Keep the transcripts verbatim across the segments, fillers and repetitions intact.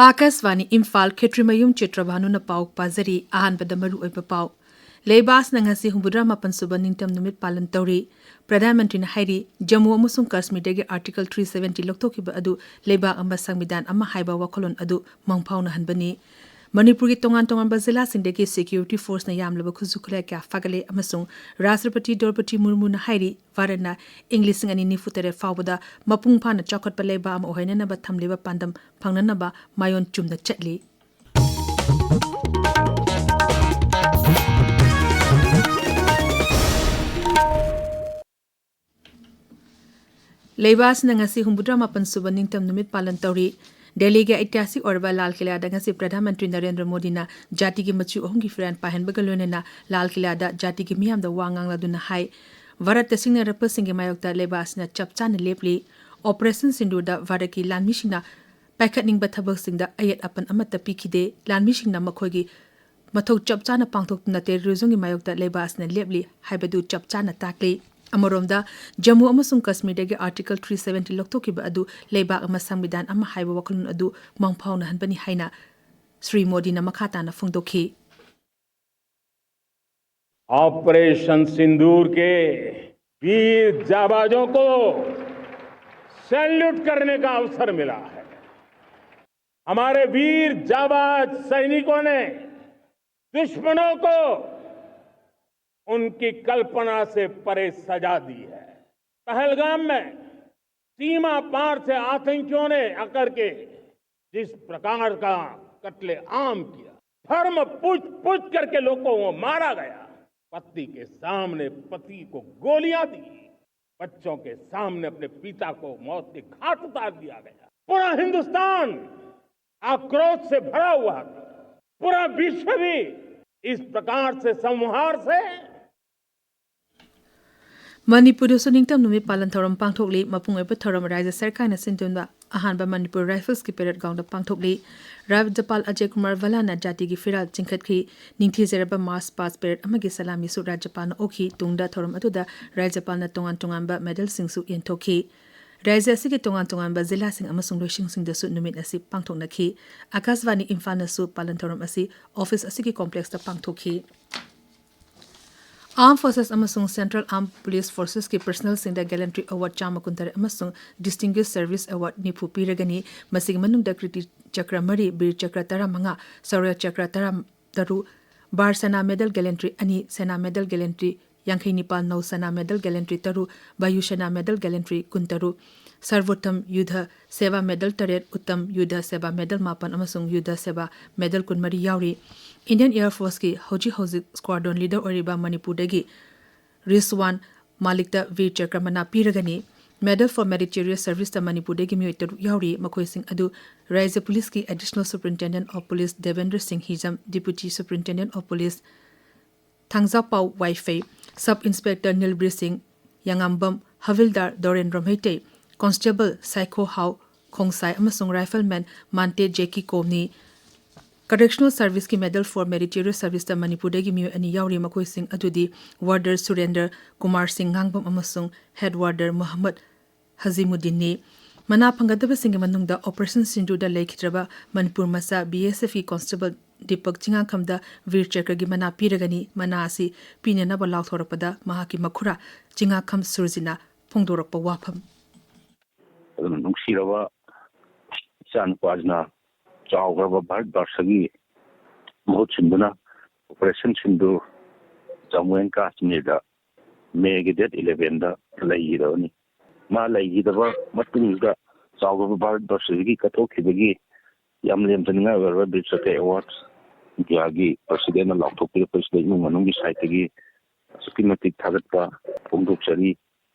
ꯑꯥꯀꯥꯁꯕꯥꯅꯤ ꯏꯝꯐꯥꯜ, ꯈꯦꯇ꯭ꯔꯤꯃꯌꯨꯝ ꯆꯤꯇ꯭ꯔꯚꯥꯅꯨꯅ ꯄꯥꯎ ꯄꯥꯖꯔꯤ꯫ ꯑꯍꯥꯟꯕꯗ ꯃꯔꯨꯑꯣꯏꯕ ꯄꯥꯎ꯫ ꯂꯩꯕꯥꯛ ꯑꯁꯤꯅ ꯉꯁꯤ ꯍꯨꯝꯐꯨꯇꯔꯥ ꯃꯥꯄꯟ ꯁꯨꯕ ꯅꯤꯡꯇꯝ ꯅꯨꯃꯤꯠ ꯄꯥꯂꯟ ꯇꯧꯔꯤ꯫ ꯄ꯭ꯔꯙꯥꯟ ꯃꯟꯇ꯭ꯔꯤꯅ ꯍꯥꯏꯔꯤ, ꯖꯝꯃꯨ ꯑꯃꯁꯨꯡ ꯀꯥꯁꯃꯤꯔꯗꯒꯤ Article three seventy ꯂꯧꯊꯣꯛꯈꯤꯕ ꯑꯗꯨ ꯂꯩꯕꯥꯛ ꯑꯃ, ꯁꯪꯕꯤꯙꯥꯟ ꯑꯃ ꯍꯥꯏꯕ ꯋꯥꯈꯜꯂꯣꯟ ꯑꯗꯨ ꯃꯪꯐꯥꯎꯅꯍꯟꯕꯅꯤ꯫ ꯃꯅꯤꯄꯨꯔꯒꯤ ꯇꯣꯉꯥꯟ ꯇꯣꯉꯥꯟꯕ ꯖꯤꯂꯥꯁꯤꯡꯗꯒꯤ security forceꯅ ꯌꯥꯝꯂꯕ ꯈꯨꯠꯁꯨ ꯈꯨꯠꯂꯥꯏ ꯀꯌꯥ ꯐꯥꯒꯠꯂꯦ ꯑꯃꯁꯨꯡ ꯔꯥꯁꯇ꯭ꯔꯄꯇꯤ ꯗ꯭ꯔꯧꯄꯗꯤ ꯃꯨꯔꯃꯨꯅ ꯍꯥꯏꯔꯤ, ꯚꯥꯔꯠꯅ ꯏꯪ ꯂꯤꯁꯤꯡ ꯑꯅꯤ ꯅꯤꯐꯨ ꯇꯔꯦꯠ ꯐꯥꯎꯕꯗ ꯃꯄꯨꯡ ꯐꯥꯅ ꯆꯥꯎꯈꯠꯄ ꯂꯩꯕꯥꯛ ꯑꯃ ꯑꯣꯏꯍꯟꯅꯅꯕ ꯊꯝꯂꯤꯕ ꯄꯥꯟꯗꯝ ꯐꯪꯅꯅꯕ ꯃꯥꯏꯑꯣꯟ ꯆꯨꯝꯅ ꯆꯠꯂꯤ꯫ ꯂꯩꯕꯥꯛ ꯑꯁꯤꯅ ꯉꯁꯤ ꯍꯨꯝꯐꯨꯇꯔꯥ ꯃꯥꯄꯟ ꯁꯨꯕ ꯅꯤꯡꯇꯝ ꯅꯨꯃꯤꯠ ꯄꯥꯂꯟ ꯇꯧꯔꯤ꯫ ꯗꯦꯜꯂꯤꯒꯤ ꯑꯩꯇꯤꯍꯥꯁꯤꯛ ꯑꯣꯏꯔꯕ ꯂꯥꯜ ꯀꯤꯂꯥꯗ ꯉꯁꯤ ꯄ꯭ꯔꯙꯥꯟ ꯃꯟꯇ꯭ꯔꯤ ꯅꯔꯦꯟꯗ꯭ꯔ ꯃꯣꯗꯤꯅ ꯖꯥꯇꯤꯒꯤ ꯃꯆꯨ ꯑꯍꯨꯝꯒꯤ ꯐꯤꯔꯥꯜ ꯄꯥꯏꯍꯟꯕꯒ ꯂꯣꯏꯅꯅ ꯂꯥꯜ ꯀꯤꯂꯥꯗ ꯖꯥꯇꯤꯒꯤ ꯃꯤꯌꯥꯝꯗ ꯋꯥ ꯉꯥꯡꯂꯗꯨꯅ ꯍꯥꯏ, ꯚꯥꯔꯠꯇ ꯁꯤꯡꯅꯔꯛꯄꯁꯤꯡꯒꯤ ꯃꯥꯌꯣꯛꯇ ꯂꯩꯕꯥꯛ ꯑꯁꯤꯅ ꯆꯞ ꯆꯥꯅ ꯂꯦꯞꯂꯤ꯫ Operation ꯁꯤꯟꯗꯨꯔꯗ ꯚꯥꯔꯠꯀꯤ ꯂꯥꯟꯃꯤꯁꯤꯡꯅ ꯄꯥꯏꯈꯠꯅꯤꯡꯕ ꯊꯕꯛꯁꯤꯡꯗ ꯑꯌꯦꯠ ꯑꯄꯟ ꯑꯃꯠꯇ ꯄꯤꯈꯤꯗꯦ꯫ ꯂꯥꯟꯃꯤꯁꯤꯡꯅ ꯃꯈꯣꯏꯒꯤ ꯃꯊꯧ ꯆꯞ ꯆꯥꯅ ꯄꯥꯡꯊꯣꯛꯇꯨꯅ terrorismꯒꯤ ꯃꯥꯌꯣꯛꯇ ꯂꯩꯕꯥꯛ ꯑꯁꯤꯅ ꯂꯦꯞꯂꯤ ꯍꯥꯏꯕꯗꯨ ꯆꯞ ꯆꯥꯅ ꯇꯥꯛꯂꯤ꯫ ꯑꯃꯔꯣꯝꯗ, ꯖꯝꯃꯨ ꯑꯃꯁꯨꯡ ꯀꯥꯁꯃꯤꯔꯗꯒꯤ Article three seventy ꯂꯧꯊꯣꯛꯈꯤꯕ ꯑꯗꯨ ꯂꯩꯕꯥꯛ ꯑꯃ, ꯁꯪꯕꯤꯙꯥꯟ ꯑꯃ ꯍꯥꯏꯕ ꯋꯥꯈꯜꯂꯣꯟ ꯑꯗꯨ ꯃꯪꯐꯥꯎꯅꯍꯟꯕꯅꯤ ꯍꯥꯏꯅ ꯁ꯭ꯔꯤ ꯃꯣꯗꯤꯅ ꯃꯈꯥ ꯇꯥꯅ ꯐꯣꯡꯗꯣꯛꯈꯤ꯫ ऑपरेशन सिंदूर के वीर जाबाजों को सैल्यूट करने का अवसर मिला है। हमारे वीर जाबाज सैनिकों ने दुश्मनों को उनकी कल्पना से परे सजा दी है। पहलगाम में सीमा पार से आतंकियों ने आकर के जिस प्रकार का कत्ले आम किया, धर्म पूछ पूछ करके लोगों को मारा गया, पत्नी के सामने पति को गोलियां दी, बच्चों के सामने अपने पिता को मौत के घाट उतार दिया गया। पूरा हिंदुस्तान आक्रोश से भरा हुआ था। पूरा विश्व भी इस प्रकार से संहार से ꯃꯅꯤꯄꯨꯔꯗꯁꯨ ꯅꯤꯡꯇꯝ ꯅꯨꯃꯤꯠ ꯄꯥꯂꯟ ꯊꯧꯔꯝ ꯄꯥꯡꯊꯣꯛꯂꯤ꯫ ꯃꯄꯨꯡ ꯑꯣꯏꯕ ꯊꯧꯔꯝ ꯔꯥꯖ꯭ꯌ ꯁꯔꯀꯥꯔꯅ ꯁꯤꯟꯗꯨꯅ ꯑꯍꯥꯟꯕ ꯃꯅꯤꯄꯨꯔ ꯔꯥꯏꯐꯜꯁꯀꯤ parade groundꯗ ꯄꯥꯡꯊꯣꯛꯂꯤ꯫ ꯔꯥꯖ꯭ꯌꯄꯥꯜ ꯑꯖꯌ ꯀꯨꯃꯥꯔ ꯚꯜꯂꯥꯅ ꯖꯥꯇꯤꯒꯤ ꯐꯤꯔꯥꯜ ꯆꯤꯡꯈꯠꯈꯤ꯫ ꯅꯤꯡꯊꯤꯖꯔꯕ march past parade ꯑꯃꯒꯤ ꯁꯂꯥꯃꯤꯁꯨ ꯔꯥꯖ꯭ꯌꯄꯥꯜꯅ ꯑꯣꯛꯈꯤ꯫ ꯇꯨꯡꯗ ꯊꯧꯔꯝ ꯑꯗꯨꯗ ꯔꯥꯖ꯭ꯌꯄꯥꯜꯅ ꯇꯣꯉꯥꯟ ꯇꯣꯉꯥꯟꯕ medalꯁꯤꯡꯁꯨ ꯌꯦꯟꯊꯣꯛꯈꯤ꯫ ꯔꯥꯖ꯭ꯌ ꯑꯁꯤꯒꯤ ꯇꯣꯉꯥꯟ ꯇꯣꯉꯥꯟꯕ ꯖꯤꯂꯥꯁꯤꯡ ꯑꯃꯁꯨꯡ ꯂꯣꯏꯁꯪꯁꯤꯡꯗꯁꯨ ꯅꯨꯃꯤꯠ ꯑꯁꯤ ꯄꯥꯡꯊꯣꯛꯅꯈꯤ꯫ ꯑꯥꯀꯥꯁꯕꯥꯅꯤ ꯏꯝꯐꯥꯜꯅꯁꯨ ꯄꯥꯂꯟ ꯊꯧꯔꯝ ꯑꯁꯤ ꯑꯣꯐꯤꯁ ꯑꯁꯤꯒꯤ ꯀꯣꯝꯄ꯭ꯂꯦꯛꯁꯇ ꯄꯥꯡꯊꯣꯛꯈꯤ꯫ Armed Forces ꯑꯃꯁꯨꯡ Central Armed Police Forcesꯀꯤ personnelꯁꯤꯡꯗ Gallantry Award ꯆꯥꯝꯃ ꯀꯨꯟꯇꯔꯦꯠ ꯑꯃꯁꯨꯡ Distinguished Service Award ꯅꯤꯐꯨ ꯄꯤꯔꯒꯅꯤ꯫ ꯃꯁꯤꯒꯤ ꯃꯅꯨꯡꯗ ꯀ꯭ꯔꯤꯇꯤ ꯆꯀ꯭ꯔ ꯃꯔꯤ, ꯕꯤꯔ ꯆꯀ꯭ꯔ ꯇꯔꯥꯃꯉꯥ, ꯁꯧꯔ꯭ꯌ ꯆꯀ꯭ꯔ ꯇꯔꯥ ꯇꯔꯨꯛ, ꯕꯥꯔ ꯁꯦꯅꯥ ꯃꯦꯗꯜ ꯒꯦꯂꯦꯟꯇ꯭ꯔꯤ ꯑꯅꯤ, ꯁꯦꯅꯥ ꯃꯦꯗꯜ ꯒꯦꯂꯦꯟꯇ꯭ꯔꯤ ꯌꯥꯡꯈꯩ ꯅꯤꯄꯥꯜ, ꯅꯧ ꯁꯦꯅꯥ ꯃꯦꯗꯜ ꯒꯦꯂꯦꯟꯇ꯭ꯔꯤ ꯇꯔꯨꯛ, ꯕꯥꯌꯨ ꯁꯦꯅꯥ ꯃꯦꯗꯜ ꯒꯦꯂꯦꯟꯇ꯭ꯔꯤ ꯀꯨꯟꯇꯔꯨꯛ, ꯁꯔꯕꯣꯠꯇꯝ ꯌꯨꯙ ꯁꯦꯕꯥ ꯃꯦꯗꯜ ꯇꯔꯦꯠ, ꯎꯠꯇꯝ ꯌꯨꯙ ꯁꯦꯕꯥ ꯃꯦꯗꯜ ꯃꯥꯄꯟ ꯑꯃꯁꯨꯡ ꯌꯨꯙ ꯁꯦꯕꯥ ꯃꯦꯗꯜ ꯀꯨꯟꯃꯔꯤ ꯌꯥꯎꯔꯤ꯫ Indian Air Forceꯀꯤ ꯍꯧꯖꯤꯛ ꯍꯧꯖꯤꯛ squadron leader ꯑꯣꯏꯔꯤꯕ ꯃꯅꯤꯄꯨꯔꯗꯒꯤ ꯔꯤꯁꯋꯥꯟ ꯃꯥꯂꯤꯛꯇ ꯚꯤꯔ ꯆꯀ꯭ꯔ ꯃꯅꯥ ꯄꯤꯔꯒꯅꯤ꯫ Medal for Meritorious Serviceꯇ ꯃꯅꯤꯄꯨꯔꯗꯒꯤ ꯃꯤꯑꯣꯏ ꯇꯔꯨꯛ ꯌꯥꯎꯔꯤ꯫ ꯃꯈꯣꯏꯁꯤꯡ ꯑꯗꯨ ꯔꯥꯖ꯭ꯌ ꯄꯨꯂꯤꯁꯀꯤ Additional Superintendent of Police Debendra ꯁꯤꯡ ꯍꯤꯖꯝ, Deputy Superintendent of Police ꯊꯥꯡꯖꯥꯄꯥꯎ ꯋꯥꯏꯐꯩ, Sub Inspector ꯅꯤꯜꯕꯤꯔ ꯁꯤꯡ ꯌꯥꯉꯥꯝꯕꯝ, ꯍꯕꯤꯜꯗꯥꯔ ꯗꯣꯔꯦꯟꯗ꯭ꯔ ꯃꯩꯇꯩ, Constable ꯁꯥꯏꯈꯣ ꯍꯥꯎ ꯈꯣꯡꯁꯥꯏ ꯑꯃꯁꯨꯡ Rifleman ꯃꯥꯟꯇꯦ ꯖꯦꯀꯤ ꯀꯣꯝꯅꯤ꯫ Correctional Serviceꯀꯤ Medal for Meritorious Serviceꯇ ꯃꯅꯤꯄꯨꯔꯗꯒꯤ ꯃꯤꯑꯣꯏ ꯑꯅꯤ ꯌꯥꯎꯔꯤ꯫ ꯃꯈꯣꯏꯁꯤꯡ ꯑꯗꯨꯗꯤ Warder ꯁꯨꯔꯦꯟꯗ꯭ꯔ ꯀꯨꯃꯥꯔ ꯁꯤꯡ ꯉꯥꯡꯕꯝ ꯑꯃꯁꯨꯡ Head Warder ꯃꯨꯍꯝꯃꯗ ꯍꯖꯤꯃꯨꯗꯤꯟꯅꯤ꯫ ꯃꯅꯥ ꯐꯪꯒꯗꯕꯁꯤꯡꯒꯤ ꯃꯅꯨꯡꯗ Operation ꯁꯤꯟꯗꯨꯔꯗ ꯂꯩꯈꯤꯗ꯭ꯔꯕ ꯃꯅꯤꯄꯨꯔ ꯃꯆꯥ BSFꯀꯤ Constable ꯗꯤꯄꯛ ꯆꯤꯡꯉꯥꯈꯝꯗ ꯚꯤꯔ ꯆꯀ꯭ꯔꯒꯤ ꯃꯅꯥ ꯄꯤꯔꯒꯅꯤ꯫ ꯃꯅꯥ ꯑꯁꯤ ꯄꯤꯅꯅꯕ ꯂꯥꯎꯊꯣꯔꯛꯄꯗ ꯃꯍꯥꯛꯀꯤ ꯃꯈꯨꯔꯥ ꯆꯤꯡꯉꯥꯈꯝ ꯁꯨꯔꯖꯤꯠꯅ ꯐꯣꯡꯗꯣꯔꯛꯄ ꯋꯥꯐꯝ꯫ ꯑꯗꯨꯅ ꯅꯨꯡꯁꯤꯔꯕ ꯏꯆꯥ ꯅꯨꯄꯥꯁꯤꯅ ꯆꯥꯎꯈ꯭ꯔꯕ ꯚꯥꯔꯠ ꯕꯔꯁꯒꯤ ꯃꯍꯨꯠ ꯁꯤꯟꯗꯨꯅ Operation ꯁꯤꯟꯗꯨꯔ ꯖꯝꯃꯨ ꯑꯦꯟ ꯀꯥꯁꯃꯤꯔꯗ ꯃꯦꯒꯤ date elevenꯗ ꯂꯩꯈꯤꯗꯕꯅꯤ꯫ ꯃꯥ ꯂꯩꯈꯤꯗꯕ ꯃꯇꯨꯡꯗ ꯆꯥꯎꯈ꯭ꯔꯕ ꯚꯥꯔꯠ ꯕꯔꯁꯁꯤꯒꯤ ꯀꯠꯊꯣꯛꯈꯤꯕꯒꯤ ꯌꯥꯝ ꯂꯦꯝꯖꯅꯤꯡꯉꯥꯏ ꯑꯣꯏꯔꯕ ꯕꯤꯔ ꯁꯇ꯭ꯌ ꯑꯦꯋꯥꯔꯗ ꯏꯟꯗꯤꯌꯥꯒꯤ ꯄ꯭ꯔꯁꯤꯗꯦꯟꯅ ꯂꯥꯎꯊꯣꯛꯄꯤꯔꯛꯄꯁꯤꯗ ꯏꯃꯨꯡ ꯃꯅꯨꯡꯒꯤ ꯁꯥꯏꯠꯇꯒꯤ ꯑꯁꯨꯛꯀꯤ ꯃꯇꯤꯛ ꯊꯥꯒꯠꯄ ꯐꯣꯡꯗꯣꯛꯆꯔꯤ꯫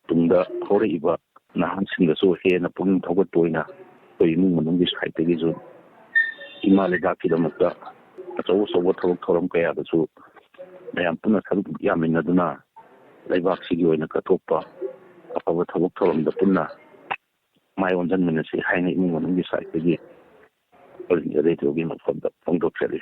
ꯇꯨꯡꯗ ꯍꯧꯔꯛꯏꯕ ꯅꯍꯥꯁꯤꯡꯗꯁꯨ ꯍꯦꯟꯅ ꯄꯨꯛꯅꯤꯡ ꯊꯧꯒꯠꯄ ꯑꯣꯏꯅ ꯑꯩꯈꯣꯏ ꯏꯃꯨꯡ ꯃꯅꯨꯡꯒꯤ ꯁꯥꯏꯠꯇꯒꯤꯁꯨ ꯏꯃꯥ ꯂꯩꯕꯥꯛꯀꯤꯗꯃꯛꯇ ꯑꯆꯧ ꯑꯆꯧꯕ ꯊꯕꯛ ꯊꯧꯔꯝ ꯀꯌꯥꯗꯁꯨ ꯃꯌꯥꯝ ꯄꯨꯟꯅ ꯁꯔꯨꯛ ꯌꯥꯃꯤꯟꯅꯗꯨꯅ ꯂꯩꯕꯥꯛꯁꯤꯒꯤ ꯑꯣꯏꯅ ꯀꯠꯊꯣꯛꯄ ꯑꯐꯕ ꯊꯕꯛ ꯊꯧꯔꯝꯗ ꯄꯨꯟꯅ ꯃꯥꯏ ꯑꯣꯟꯁꯤꯟꯃꯤꯟꯅꯁꯤ ꯍꯥꯏꯅ ꯏꯃꯨꯡ ꯃꯅꯨꯡꯒꯤ ꯁꯥꯏꯠꯇꯒꯤ All India Radioꯒꯤ ꯃꯐꯝꯗ ꯐꯣꯡꯗꯣꯛꯆꯔꯤ꯫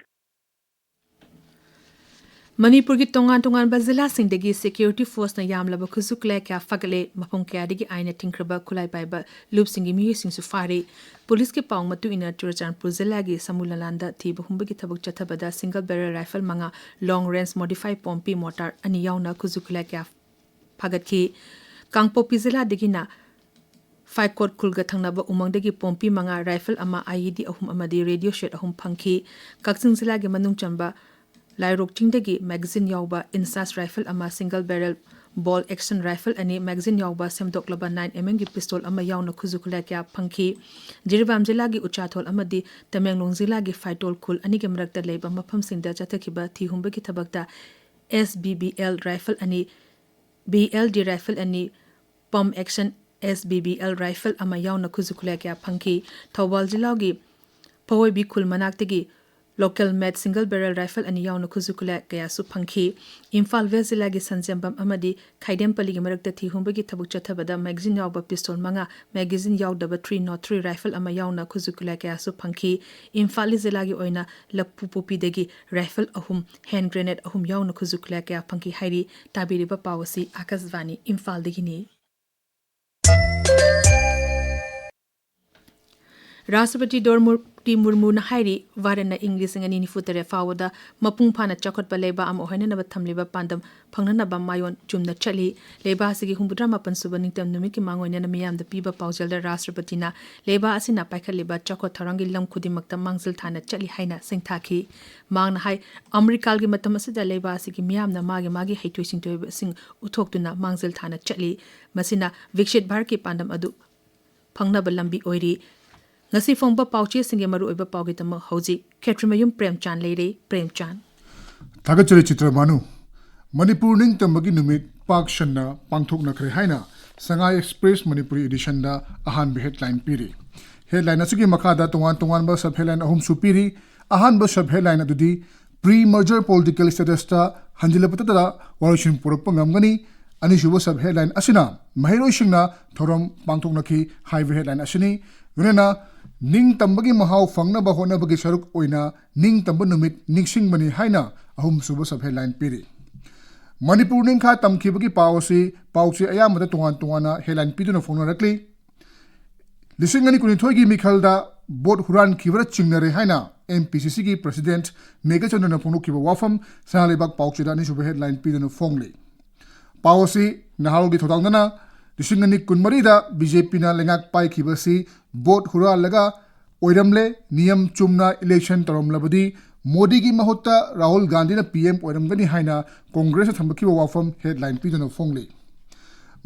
ꯃꯅꯤꯄꯨꯔꯒꯤ ꯇꯣꯉꯥꯟ ꯇꯣꯉꯥꯟꯕ ꯖꯤꯂꯥꯁꯤꯡꯗꯒꯤ ꯁꯦꯀ꯭ꯌꯨꯔꯤꯇꯤ ꯐꯣꯔꯁꯅ ꯌꯥꯝꯂꯕ ꯈꯨꯠꯁꯨ ꯈꯨꯠꯂꯥꯏ ꯀꯌꯥ ꯐꯥꯒꯠꯂꯦ꯫ ꯃꯐꯝ ꯀꯌꯥꯗꯒꯤ ꯑꯥꯏꯟꯅ ꯊꯤꯡꯈ꯭ꯔꯕ ꯈꯨꯠꯂꯥꯏ ꯄꯥꯏꯕ ꯂꯨꯞꯁꯤꯡꯒꯤ ꯃꯤꯑꯣꯏꯁꯤꯡꯁꯨ ꯐꯥꯔꯤ꯫ ꯄꯨꯂꯤꯁꯀꯤ ꯄꯥꯎ ꯃꯇꯨꯡ ꯏꯟꯅ, ꯆꯨꯔꯆꯥꯟꯄꯨꯔ ꯖꯤꯂꯥꯒꯤ ꯁꯃꯨ ꯂꯂꯥꯟꯗ ꯊꯤꯕ ꯍꯨꯝꯕꯒꯤ ꯊꯕꯛ ꯆꯠꯊꯕꯗ ꯁꯤꯡꯒꯜ ꯕꯦꯔꯦꯜ ꯔꯥꯏꯐꯜ ꯃꯉꯥ, ꯂꯣꯡ ꯔꯦꯟꯖ ꯃꯣꯗꯤꯐꯥꯏ ꯄꯣꯝꯄꯤ ꯃꯣꯔꯇꯥꯔ ꯑꯅꯤ ꯌꯥꯎꯅ ꯈꯨꯠꯁꯨ ꯈꯨꯠꯂꯥꯏ ꯀꯌꯥ ꯐꯥꯒꯠꯈꯤ꯫ ꯀꯥꯡꯄꯣꯛꯄꯤ ꯖꯤꯂꯥꯗꯒꯤꯅ ꯐꯥꯏꯀꯣꯠ ꯈꯨꯜꯒ ꯊꯪꯅꯕ ꯎꯃꯪꯗꯒꯤ ꯄꯣꯝꯄꯤ ꯃꯉꯥ, ꯔꯥꯏꯐꯜ ꯑꯃ, ꯑꯥꯏꯏꯗꯤ ꯑꯍꯨꯝ ꯑꯃꯗꯤ ꯔꯦꯗꯤꯑꯣ ꯁꯦꯠ ꯑꯍꯨꯝ ꯐꯪꯈꯤ꯫ ꯀꯛꯆꯤꯡ ꯖꯤꯂꯥꯒꯤ ꯃꯅꯨꯡ ꯆꯟꯕ ꯂꯥꯏꯔꯣꯛ ꯆꯤꯡꯗꯒꯤ ꯃꯦꯒꯥꯖꯤꯟ ꯌꯥꯎꯕ ꯏꯟꯁꯥꯁ ꯔꯥꯏꯐꯜ ꯑꯃ, ꯁꯤꯡꯒꯜ ꯕꯦꯔꯦꯜ ꯕꯣꯜ ꯑꯦꯛꯁꯟ ꯔꯥꯏꯐꯜ ꯑꯅꯤ, ꯃꯦꯒꯥꯖꯤꯟ ꯌꯥꯎꯕ ꯁꯦꯝꯗꯣꯛꯂꯕ ꯅꯥꯏꯟ ꯑꯦꯝ ꯑꯦꯝꯒꯤ ꯄꯤꯁꯇꯣꯜ ꯑꯃ ꯌꯥꯎꯅ ꯈꯨꯠꯁꯨ ꯈꯨꯠꯂꯥꯏ ꯀꯌꯥ ꯐꯪꯈꯤ꯫ ꯖꯤꯔꯤꯕꯥꯝ ꯖꯤꯂꯥꯒꯤ ꯎꯆꯥꯊꯣꯜ ꯑꯃꯗꯤ ꯇꯃꯦꯡꯂꯣꯡ ꯖꯤꯂꯥꯒꯤ ꯐꯥꯏꯇꯣꯜ ꯈꯨꯜ ꯑꯅꯤꯒꯤ ꯃꯔꯛꯇ ꯂꯩꯕ ꯃꯐꯝꯁꯤꯡꯗ ꯆꯠꯊꯈꯤꯕ ꯊꯤꯍꯨꯝꯕꯒꯤ ꯊꯕꯛꯇ ꯑꯦꯁ ꯕꯤ ꯕꯤ ꯑꯦꯜ ꯔꯥꯏꯐꯜ ꯑꯅꯤ, ꯕꯤ ꯑꯦꯜ ꯗꯤ ꯔꯥꯏꯐꯜ ꯑꯅꯤ, ꯄꯝ ꯑꯦꯛꯁꯟ ꯑꯦꯁ ꯕꯤ ꯕꯤ ꯑꯦꯜ ꯔꯥꯏꯐꯜ ꯑꯃ ꯌꯥꯎꯅ ꯈꯨꯠꯁꯨ ꯈꯨꯠꯂꯥꯏ ꯀꯌꯥ ꯐꯪꯈꯤ꯫ ꯊꯧꯕꯥꯜ ꯖꯤꯂꯥꯒꯤ ꯐꯋꯣꯏꯕꯤ ꯈꯨꯜ ꯃꯅꯥꯛꯇꯒꯤ ꯂꯣꯀꯦꯜ ꯃꯦꯠ ꯁꯤꯡꯒꯜ ꯕꯦꯔꯦꯜ ꯔꯥꯏꯐꯜ ꯑꯅꯤ ꯌꯥꯎꯅ ꯈꯨꯠꯁꯨ ꯈꯨꯠꯂꯥꯏ ꯀꯌꯥꯁꯨ ꯐꯪꯈꯤ꯫ ꯏꯝꯐꯥꯜ ꯋꯦꯁ ꯖꯤꯂꯥꯒꯤ ꯁꯟꯖꯦꯝꯕꯝ ꯑꯃꯗꯤ ꯈꯥꯏꯗꯦꯝꯄꯜꯂꯤꯒꯤ ꯃꯔꯛꯇ ꯊꯤꯍꯨꯝꯕꯒꯤ ꯊꯕꯛ ꯆꯠꯊꯕꯗ ꯃꯦꯒꯥꯖꯤꯟ ꯌꯥꯎꯕ ꯄꯤꯁꯇꯣꯜ ꯃꯉꯥ, ꯃꯦꯒꯥꯖꯤꯟ ꯌꯥꯎꯗꯕ ꯊ꯭ꯔꯤ ꯅꯣꯠ ꯊ꯭ꯔꯤ ꯔꯥꯏꯐꯜ ꯑꯃ ꯌꯥꯎꯅ ꯈꯨꯠꯁꯨ ꯈꯨꯠꯂꯥꯏ ꯀꯌꯥꯁꯨ ꯐꯪꯈꯤ꯫ ꯏꯝꯐꯥꯜ ꯏꯁ ꯖꯤꯂꯥꯒꯤ ꯑꯣꯏꯅ ꯂꯐꯨꯄꯣꯛꯄꯤꯗꯒꯤ ꯔꯥꯏꯐꯜ ꯑꯍꯨꯝ, ꯍꯦꯟ ꯒ꯭ꯔꯦꯅꯦꯗ ꯑꯍꯨꯝ ꯌꯥꯎꯅ ꯈꯨꯠꯁꯨ ꯈꯨꯠꯂꯥꯏ ꯀꯌꯥ ꯐꯪꯈꯤ ꯍꯥꯏꯔꯤ꯫ ꯇꯥꯕꯤꯔꯤꯕ ꯄꯥꯎ ꯑꯁꯤ ꯑꯥꯀꯥꯁꯕꯥꯅꯤ ꯏꯝꯐꯥꯜꯗꯒꯤꯅꯤ꯫ ꯔꯥꯁꯇ꯭ꯔꯄꯇꯤ ꯗ꯭ꯔꯧꯄꯗꯤ ꯃꯨꯔꯃꯨꯅ ꯍꯥꯏꯔꯤ, ꯚꯥꯔꯠꯅ ꯏꯪ ꯂꯤꯁꯤꯡ ꯑꯅꯤ ꯅꯤꯐꯨ ꯇꯔꯦꯠ ꯐꯥꯎꯕꯗ ꯃꯄꯨꯡ ꯐꯥꯅ ꯆꯥꯎꯈꯠꯄ ꯂꯩꯕꯥꯛ ꯑꯃ ꯑꯣꯏꯍꯟꯅꯅꯕ ꯊꯝꯂꯤꯕ ꯄꯥꯟꯗꯝ ꯐꯪꯅꯅꯕ ꯃꯥꯏꯑꯣꯟ ꯆꯨꯝꯅ ꯆꯠꯂꯤ꯫ ꯂꯩꯕꯥꯛ ꯑꯁꯤꯒꯤ ꯍꯨꯝꯐꯨꯇꯔꯥ ꯃꯥꯄꯟ ꯁꯨꯕ ꯅꯤꯡꯇꯝ ꯅꯨꯃꯤꯠꯀꯤ ꯃꯥꯡꯑꯣꯏꯅꯅ ꯃꯤꯌꯥꯝꯗ ꯄꯤꯕ ꯄꯥꯎꯖꯦꯜꯗ ꯔꯥꯁꯇ꯭ꯔꯄꯇꯤꯅ ꯂꯩꯕꯥꯛ ꯑꯁꯤꯅ ꯄꯥꯏꯈꯠꯂꯤꯕ ꯆꯥꯎꯈꯠ ꯊꯧꯔꯥꯡꯒꯤ ꯂꯝ ꯈꯨꯗꯤꯡꯃꯛꯇ ꯃꯥꯡꯖꯤꯜ ꯊꯥꯅ ꯆꯠꯂꯤ ꯍꯥꯏꯅ ꯁꯤꯡꯊꯥꯈꯤ꯫ ꯃꯍꯥꯛꯅ ꯍꯥꯏ, ꯑꯃꯔꯤꯀꯥꯒꯤ ꯃꯇꯝ ꯑꯁꯤꯗ ꯂꯩꯕꯥꯛ ꯑꯁꯤꯒꯤ ꯃꯤꯌꯥꯝꯅ ꯃꯥꯒꯤ ꯃꯥꯒꯤ ꯍꯩꯊꯣꯏ ꯁꯤꯡꯊꯣꯏꯕꯁꯤꯡ ꯎꯠꯊꯣꯛꯇꯨꯅ ꯃꯥꯡꯖꯤꯜ ꯊꯥꯅ ꯆꯠꯂꯤ꯫ ꯃꯁꯤꯅ ꯕꯤꯛꯁꯤꯠ ꯚꯥꯔꯠꯀꯤ ꯄꯥꯟꯗꯝ ꯑꯗꯨ ꯐꯪꯅꯕ ꯂꯝꯕꯤ ꯑꯣꯏꯔꯤ꯫ ꯉꯁꯤ ꯐꯣꯡꯕ ꯄꯥꯎꯆꯦꯁꯤꯡꯒꯤ ꯃꯔꯨꯑꯣꯏꯕ ꯄꯥꯎꯒꯤꯗꯃꯛ ꯍꯧꯖꯤꯛ ꯈꯦꯇ꯭ꯔꯤꯃꯌꯨꯝ ꯄ꯭ꯔꯦꯝꯆꯥꯟ ꯂꯩꯔꯦ꯫ ꯄ꯭ꯔꯦꯝꯆꯥꯟ꯫ ꯊꯥꯒꯠꯆꯔꯤ ꯆꯤꯇ꯭ꯔꯃꯥꯅꯨ꯫ ꯃꯅꯤꯄꯨꯔ ꯅꯤꯡꯇꯝꯕꯒꯤ ꯅꯨꯃꯤꯠ ꯄꯥꯛ ꯁꯟꯅ ꯄꯥꯡꯊꯣꯛꯅꯈ꯭ꯔꯦ ꯍꯥꯏꯅ ꯁꯉꯥꯏ ꯑꯦꯛꯁꯄ꯭ꯔꯦꯁ ꯃꯅꯤꯄꯨꯔꯤ ꯏꯗꯤꯁꯟꯗ ꯑꯍꯥꯟꯕ ꯍꯦꯗꯂꯥꯏꯟ ꯄꯤꯔꯤ꯫ ꯍꯦꯗꯂꯥꯏꯟ ꯑꯁꯤꯒꯤ ꯃꯈꯥꯗ ꯇꯣꯉꯥꯟ ꯇꯣꯉꯥꯟꯕ ꯁꯕ ꯍꯦꯗꯂꯥꯏꯟ ꯑꯍꯨꯝꯁꯨ ꯄꯤꯔꯤ꯫ ꯑꯍꯥꯟꯕ ꯁꯕ ꯍꯦꯗꯂꯥꯏꯟ ꯑꯗꯨꯗꯤ ꯄ꯭ꯔꯤ ꯃꯔꯖꯔ ꯄꯣꯂꯤꯇꯤꯀꯦꯜ ꯁ꯭ꯇꯦꯇꯁꯇ ꯍꯟꯖꯤꯜꯂꯛꯄꯗ ꯋꯥꯔꯣꯏꯁꯤꯟ ꯄꯨꯔꯛꯄ ꯉꯝꯒꯅꯤ꯫ ꯑꯅꯤꯁꯨꯕ ꯁꯕ ꯍꯦꯗꯂꯥꯏꯟ ꯑꯁꯤꯅ ꯃꯍꯩꯔꯣꯏꯁꯤꯡꯅ ꯊꯧꯔꯝ ꯄꯥꯡꯊꯣꯛꯅꯈꯤ ꯍꯥꯏꯕ ꯍꯦꯗꯂꯥꯏꯟ ꯑꯁꯤꯅꯤ꯫ ꯂꯣꯏꯅꯅ ꯅꯤꯡꯇꯝꯕꯒꯤ ꯃꯍꯥꯎ ꯐꯪꯅꯕ ꯍꯣꯠꯅꯕꯒꯤ ꯁꯔꯨꯛ ꯑꯣꯏꯅ ꯅꯤꯡꯇꯝꯕ ꯅꯨꯃꯤꯠ ꯅꯤꯡꯁꯤꯡꯕꯅꯤ ꯍꯥꯏꯅ ꯑꯍꯨꯝꯁꯨꯕ sub headline ꯄꯤꯔꯤ꯫ ꯃꯅꯤꯄꯨꯔ ꯅꯤꯡꯈꯥ ꯇꯝꯈꯤꯕꯒꯤ ꯄꯥꯎ ꯑꯁꯤ ꯄꯥꯎꯆꯦ ꯑꯌꯥꯝꯕꯗ ꯇꯣꯉꯥꯟ ꯇꯣꯉꯥꯟꯅ headline ꯄꯤꯗꯨꯅ ꯐꯣꯡꯅꯔꯛꯂꯤ꯫ ꯂꯤꯁꯤꯡ ꯑꯅꯤ ꯀꯨꯟꯅꯤꯊꯣꯏꯒꯤ ꯃꯤꯈꯜꯗ vote ꯍꯨꯔꯥꯟꯈꯤꯕꯗ ꯆꯤꯡꯅꯔꯦ ꯍꯥꯏꯅ M P C C ꯒꯤ president ꯃꯦꯘꯆꯟꯗ꯭ꯔꯅ ꯐꯣꯡꯗꯣꯛꯈꯤꯕ ꯋꯥꯐꯝ ꯁꯅꯥ ꯂꯩꯕꯥꯛ ꯄꯥꯎꯆꯦꯗ ꯑꯅꯤꯁꯨꯕ headline ꯄꯤꯗꯨꯅ ꯐꯣꯡꯂꯤ꯫ ꯄꯥꯎ ꯑꯁꯤ ꯅꯍꯥꯔꯣꯜꯒꯤ ꯊꯧꯗꯥꯡꯗꯅ ꯂꯤꯁꯤꯡ ꯑꯅꯤ ꯀꯨꯟꯃꯔꯤꯗ B J P ꯅ ꯂꯩꯉꯥꯛ ꯄꯥꯏꯈꯤꯕ ꯑꯁꯤ vote ꯍꯨꯔꯥꯜꯂꯒ ꯑꯣꯏꯔꯝꯂꯦ, ꯅꯤꯌꯝ ꯆꯨꯝꯅ election ꯇꯧꯔꯝꯂꯕꯗꯤ ꯃꯣꯗꯤꯒꯤ ꯃꯍꯨꯠꯇ ꯔꯥꯍꯨꯜ ꯒꯥꯟꯙꯤꯅ P M ꯑꯣꯏꯔꯝꯒꯅꯤ ꯍꯥꯏꯅ ꯀꯣꯡꯒ꯭ꯔꯦꯁꯅ ꯊꯝꯕꯤꯈꯤꯕ ꯋꯥꯐꯝ headline ꯄꯤꯗꯨꯅ ꯐꯣꯡꯂꯤ꯫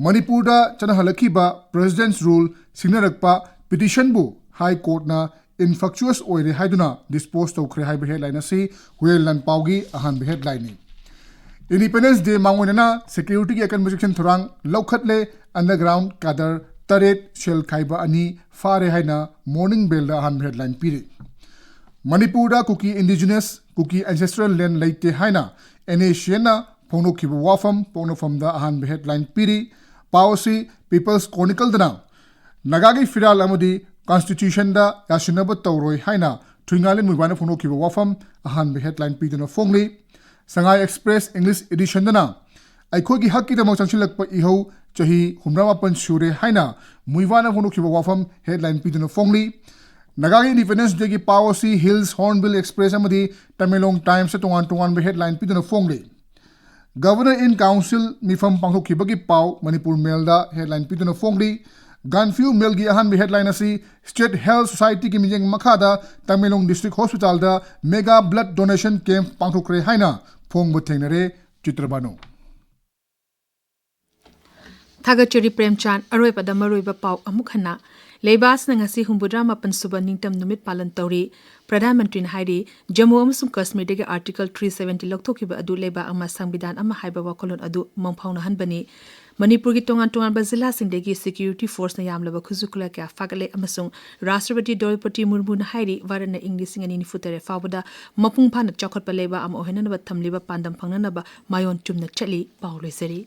ꯃꯅꯤꯄꯨꯔꯗ ꯆꯠꯅꯍꯜꯂꯛꯈꯤꯕ President's Rule ꯁꯤꯡꯅꯔꯛꯄ petition ꯕꯨ High Court ꯅ infructuous ꯑꯣꯏꯔꯦ ꯍꯥꯏꯗꯨꯅ dispose ꯇꯧꯈ꯭ꯔꯦ ꯍꯥꯏꯕ headline ꯑꯁꯤ ꯍꯨꯌꯦꯟ ꯂꯥꯟꯄꯥꯎꯒꯤ ꯑꯍꯥꯟꯕ headline ꯅꯤ꯫ Independence Day ꯃꯥꯡꯑꯣꯏꯅꯅ security ꯒꯤ ꯑꯀꯟꯕ ꯆꯦꯛꯁꯤꯟ ꯊꯧꯔꯥꯡ ꯂꯧꯈꯠꯂꯦ, underground cadre ꯇꯔꯦꯠ, ꯁꯦꯜ ꯈꯥꯏꯕ ꯑꯅꯤ ꯐꯥꯔꯦ ꯍꯥꯏꯅ Morning Bell ꯗ ꯑꯍꯥꯟꯕ headline ꯄꯤꯔꯤ꯫ ꯃꯅꯤꯄꯨꯔꯗ ꯀꯨꯀꯤ indigenous, ꯀꯨꯀꯤ ancestral land ꯂꯩꯇꯦ ꯍꯥꯏꯅ N A C N ꯅ ꯐꯣꯡꯗꯣꯛꯈꯤꯕ ꯋꯥꯐꯝ ꯄꯣꯛꯅꯐꯝꯗ ꯑꯍꯥꯟꯕ headline ꯄꯤꯔꯤ꯫ ꯄꯥꯎ ꯑꯁꯤ People's Chronicle ꯗꯅ ꯅꯥꯒꯥꯒꯤ ꯐꯤꯔꯥꯜ ꯑꯃꯗꯤ constitution ꯗ ꯌꯥꯁꯤꯟꯅꯕ ꯇꯧꯔꯣꯏ ꯍꯥꯏꯅ ꯊꯨꯏꯉꯥꯂꯦꯟ ꯃꯨꯏꯕꯥꯅ ꯐꯣꯡꯗꯣꯛꯈꯤꯕ ꯋꯥꯐꯝ ꯑꯍꯥꯟꯕ headline ꯄꯤꯗꯨꯅ ꯐꯣꯡꯂꯤ꯫ Sangai Express English edition ꯗꯅ ꯑꯩꯈꯣꯏꯒꯤ ꯍꯛꯀꯤꯗꯃꯛ ꯆꯪꯁꯤꯜꯂꯛꯄ ꯏꯍꯧ ꯆꯍꯤ ꯍꯨꯝꯗ꯭ꯔꯥ ꯃꯥꯄꯟ ꯁꯨꯔꯦ ꯍꯥꯏꯅ ꯃꯨꯏꯕꯥꯅ ꯐꯣꯡꯗꯣꯛꯈꯤꯕ ꯋꯥꯐꯝ headline ꯄꯤꯗꯨꯅ ꯐꯣꯡꯂꯤ꯫ ꯅꯥꯒꯥꯒꯤ Independence Day ꯒꯤ ꯄꯥꯎ ꯑꯁꯤ Hills Hornbill Express ꯑꯃꯗꯤ Tamenglong Times ꯇ ꯇꯣꯉꯥꯟ ꯇꯣꯉꯥꯟꯕ headline ꯄꯤꯗꯨꯅ ꯐꯣꯡꯂꯤ꯫ Governor in Council ꯃꯤꯐꯝ ꯄꯥꯡꯊꯣꯛꯈꯤꯕꯒꯤ ꯄꯥꯎ Manipur Mail ꯗ headline ꯄꯤꯗꯨꯅ ꯐꯣꯡꯂꯤ꯫ Gaanphiu Mail ꯒꯤ ꯑꯍꯥꯟꯕ headline ꯑꯁꯤ State Health Society ꯒꯤ ꯃꯤꯠꯌꯦꯡ ꯃꯈꯥꯗ Tamenglong District Hospital ꯗ mega blood donation camp ꯄꯥꯡꯊꯣꯛꯈ꯭ꯔꯦ ꯍꯥꯏꯅ ꯐꯣꯡꯕ ꯊꯦꯡꯅꯔꯦ꯫ ꯆꯤꯇ꯭ꯔꯕꯥꯅꯨ꯫ ꯊꯥꯒꯠꯆꯔꯤ ꯄ꯭ꯔꯦꯝꯆꯥꯟ꯫ ꯑꯔꯣꯏꯕꯗ ꯃꯔꯨꯑꯣꯏꯕ ꯄꯥꯎ ꯑꯃꯨꯛ ꯍꯟꯅ꯫ ꯂꯩꯕꯥꯛ ꯑꯁꯤꯅ ꯉꯁꯤ ꯍꯨꯝꯐꯨꯇꯔꯥ ꯃꯥꯄꯟ ꯁꯨꯕ ꯅꯤꯡꯇꯝ ꯅꯨꯃꯤꯠ ꯄꯥꯂꯟ ꯇꯧꯔꯤ꯫ ꯄ꯭ꯔꯙꯥꯟ ꯃꯟꯇ꯭ꯔꯤꯅ ꯍꯥꯏꯔꯤ, ꯖꯝꯃꯨ ꯑꯃꯁꯨꯡ ꯀꯥꯁꯃꯤꯔꯗꯒꯤ Article three seventy ꯂꯧꯊꯣꯛꯈꯤꯕ ꯑꯗꯨ ꯂꯩꯕꯥꯛ ꯑꯃ ꯁꯪꯕꯤꯙꯥꯟ ꯑꯃ ꯍꯥꯏꯕ ꯋꯥꯈꯜꯂꯣꯟ ꯑꯗꯨ ꯃꯪ ꯐꯥꯎꯅꯍꯟꯕꯅꯤ꯫ ꯃꯅꯤꯄꯨꯔꯒꯤ ꯇꯣꯉꯥꯟ ꯇꯣꯉꯥꯟꯕ ꯖꯤꯂꯥꯁꯤꯡꯗꯒꯤ security force ꯅ ꯌꯥꯝꯂꯕ ꯈꯨꯠꯁꯨ ꯈꯨꯠꯂꯥꯏ ꯀꯌꯥ ꯐꯥꯒꯠꯂꯦ ꯑꯃꯁꯨꯡ ꯔꯥꯁꯇ꯭ꯔꯄꯇꯤ ꯗ꯭ꯔꯧꯄꯗꯤ ꯃꯨꯔꯃꯨꯅ ꯍꯥꯏꯔꯤ, ꯚꯥꯔꯠꯅ ꯏꯪ ꯂꯤꯁꯤꯡ ꯑꯅꯤ ꯅꯤꯐꯨ ꯇꯔꯦꯠ ꯐꯥꯎꯕꯗ ꯃꯄꯨꯡ ꯐꯥꯅ ꯆꯥꯎꯈꯠꯄ ꯂꯩꯕꯥꯛ ꯑꯃ ꯑꯣꯏꯍꯟꯅꯅꯕ ꯊꯝꯂꯤꯕ ꯄꯥꯟꯗꯝ ꯐꯪꯅꯅꯕ ꯃꯥꯏꯑꯣꯟ ꯆꯨꯝꯅ ꯆꯠꯂꯤ꯫ ꯄꯥꯎ ꯂꯣꯏꯖꯔꯤ꯫